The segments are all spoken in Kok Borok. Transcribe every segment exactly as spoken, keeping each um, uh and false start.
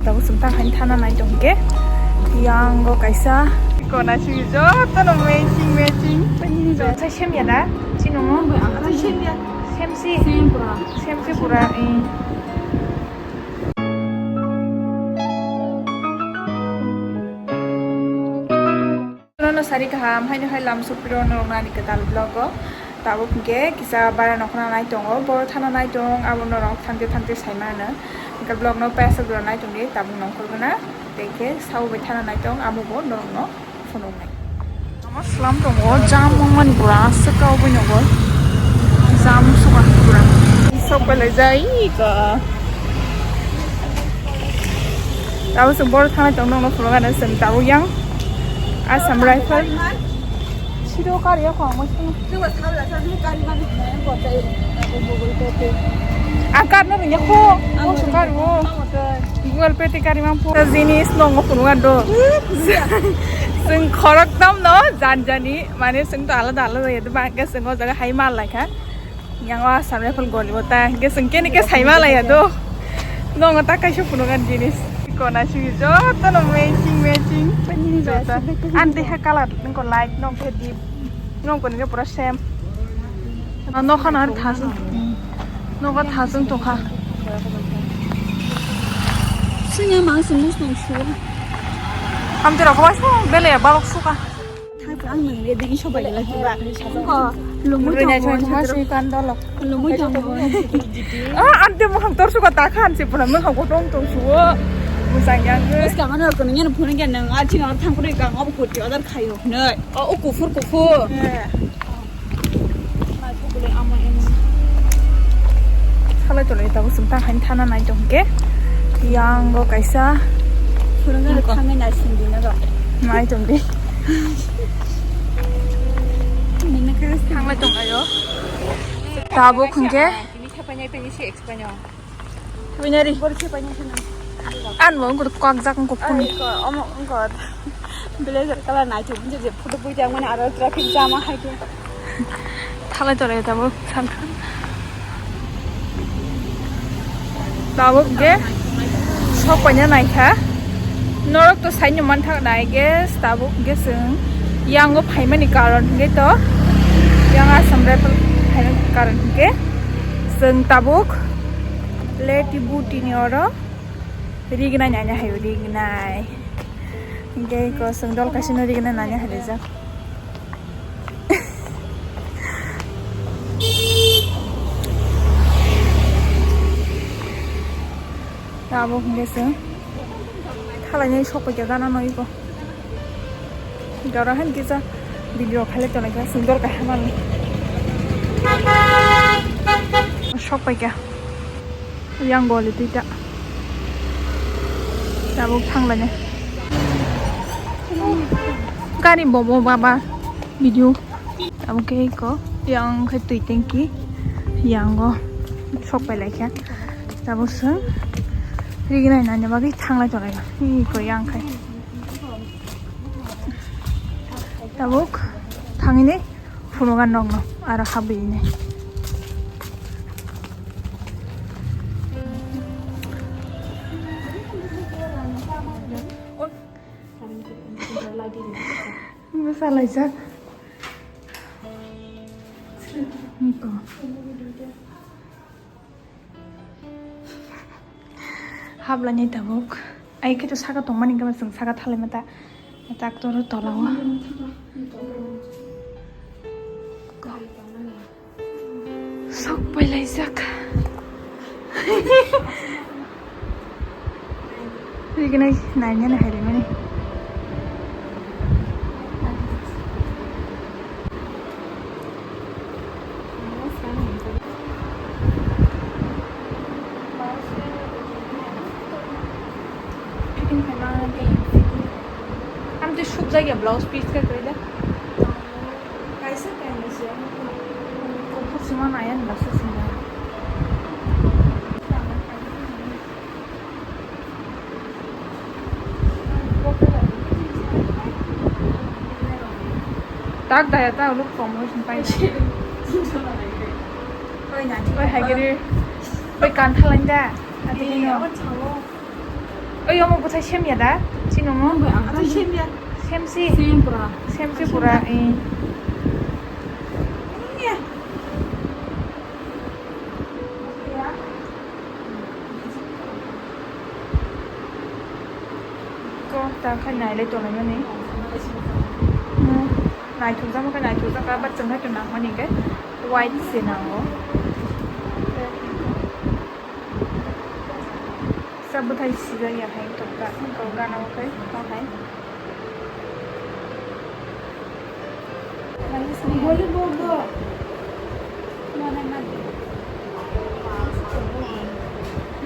Tabuk chwng ta hain thana nai tong khe. Yang o kaisa. Kona simi joto no matching, matching. Sai sem ya da? Chini mo? Sai sem ya. Sem si? Sem pura. Sem si pura, eh. Norokno sari kaham, haino hai lam sopiro norokno ani kwtal vlog o. Tabuk hinkhe kisa bara nokna nai tongo, boro thana nai tong, abo norok thangte thangte sai mano. Hinkhe vlog no paisa dura nai tongdi, tabuk nongkhor gana. Tei khe sabo bai thana nai tong, amo bo norokno phunuknai. Ama slam tongo, jam wngmani pura aswk kha oboni nogo. Jam suka pura. Sok belai jai ka. Tabuk chwng boro thangnai tong nokno phunukgana chwng tabuk yang Assam Rifle. Siro kari ya khong mo sino. Ang kar no ringya kho. Ang sung kar wo. Google Pay te kari mang pho. Jinis nokno phunukgana do. Chwng khorok tam no jan jani mane chwng to alada alada ya do bangke chwng o jaga hai mal lai kha. Yang o Assam Rifle goli bo ta, hingke chwng kene ke saima laiya do. Nongo ta kaisa phunukgani jinis. Kona simi joto no matching, matching. Joto. Ani deha colour, nongko light, nongke deep. Nongko nini pura same. Nokha na thasung. Nokha thasung tokha. Sini mang sung mus nong su. Am tira ko bas bele balok suka. Thang ang nang le ding sobai la kiba. Ko lumui tong mo. Sui kan dolo. Lumui tong mo. Ah, ante mo hang tor suka ta khan se pura mo hang ko tong tong suo. Musang yang. Bas ka mana ko nang phone ke nang a ching ar thang ko ka ngop ko ti order khayo. Nei. O kufur kufur. Salai tolai tabuk chwng ta hain thana nai tong khe. Yang o kaisa. Phwrwngna thangwi naising di no. Nai tong di. Nini khe thanglai tong ayo. Tabuk hwnkhe. Tini khe painai painai se explain o. Winari. Bor khe painai khana. An mo ngor kwak jak ngor phone. Ai ko omo ngor. Blazer color nai thum je photo bui jak mane aro traffic jam hai khe. Thalai tolai tabuk sangkha. Tabuk ge sok paina naikha. Norok to saino mantha, I guess, tabuk ge chwng yang o phaimani karon hwnkhe to, yang Assam Rifle phaimani karon hwnkhe chwng tabuk leti buti ni oro rignai naina hayo, rignai. Hwnkhe ko chwng dol kaisa no rignai naina hai rijak. Abo hwnkhe chwng thalainai sokphaikha gana no iko. Jora han kisa video khalai tonai kha chwng dol kaisa mani. Sokphaikha. Yang goli twi ta. Tabuk thanglainai. Gari bobo baba video. Tabuk khe iko yang khe twi tanki yang o sok pai laikha. Tabuk se rignai nani bagwi thanglai tonglaio. Iko yang khai. Tabuk thangini. Phunukgana nokno aro habwi hinwi. Bwsa laijak. Niko. Hablaini tabuk. Ai khe to saka tongmani hwnkhe chwng saka thalaima ta. Doctor tola o. Sok pai laijak. Rignai nainani hai rimani. Fitting khaima tei fitting. Ang tei sukjak ya blouse piece khe kwrwi da. Kaisa kainwi se. Kuphur sima nai ani baksa sima. Tak daya ta uluk promotion pai. Oi, hai giri. Oi, kan thalai da. Ati kino. Oi, Oi, omo bwthai sem ya da? Chini omo? Nang bai ang aram sem ya. Sem si? Sem pura. Sem si pura, eh. Iya. Ko ta khai nai le tongo mani. Hmm. Naithok jamo khe naithok jak, but chwng khai to nang mani khe white se nango. Sa bwthai sijak ya hai tongka, tongka na okai, tong hai.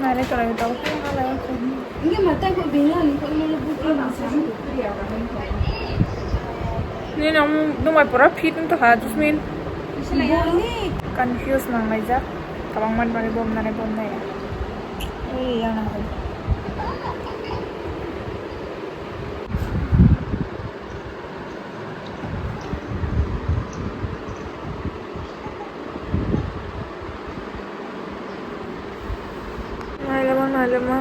Nare kora tau. Ini mata ko bina ni ko lo buki masa. Ni nang dumai pura fit to ha, Jusmin. Boni. Confuse nang lai jak. Kabang man bani bom nane bom nai. Ei, yang nang. Nailama, nailama.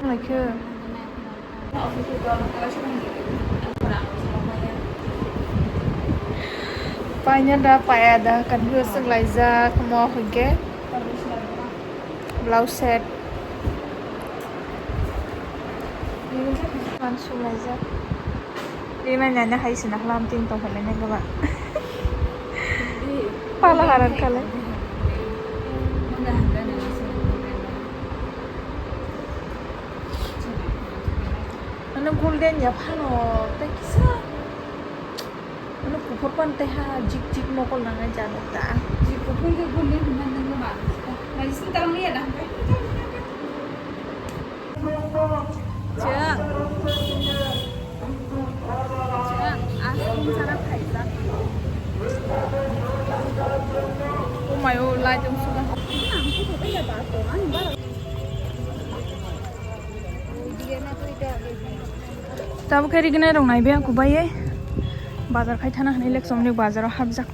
Naikhe. Paina da, paya da, confuse wnglaijak, mo hwnkhe blouse set. Man sulaijak. Rimai nani hai sina hwlam tin tong khalai nai gaba. Pala haran khalai. Ano golden ya phano tei kisa. Ano kuphur pan tei ha jik jik mokol nangnai jani ta. Jik kuphur khe golden hwnna nangma. Mai sini tarang ya dah. Chwng. Chwng, aswng sara phaijak. Oh my, oh, light wng suka. Tabuk khe rignai rok naibe kubaiye. Bazar khai thana hwnwi leksom ni bazar o hapjak.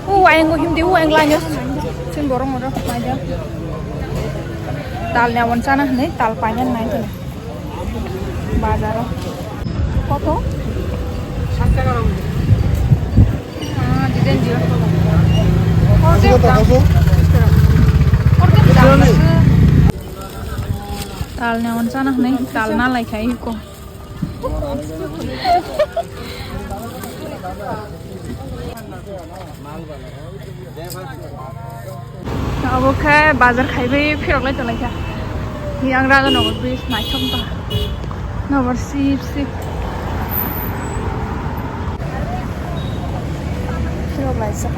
O ayang o himdi o ayang lanyo. Sin borok moro maja. Tal ne wan chana hwnwi tal paina nai tene. Bazar o. Koto? Ah, design dio. Tal ne on chana hwnwi tal na lai khai ko. Abo khe bazar khaibai phirok lai tonglaikha. Yang Radhanagar bridge naithok ba. Nabar sip sip. Phirok laisa.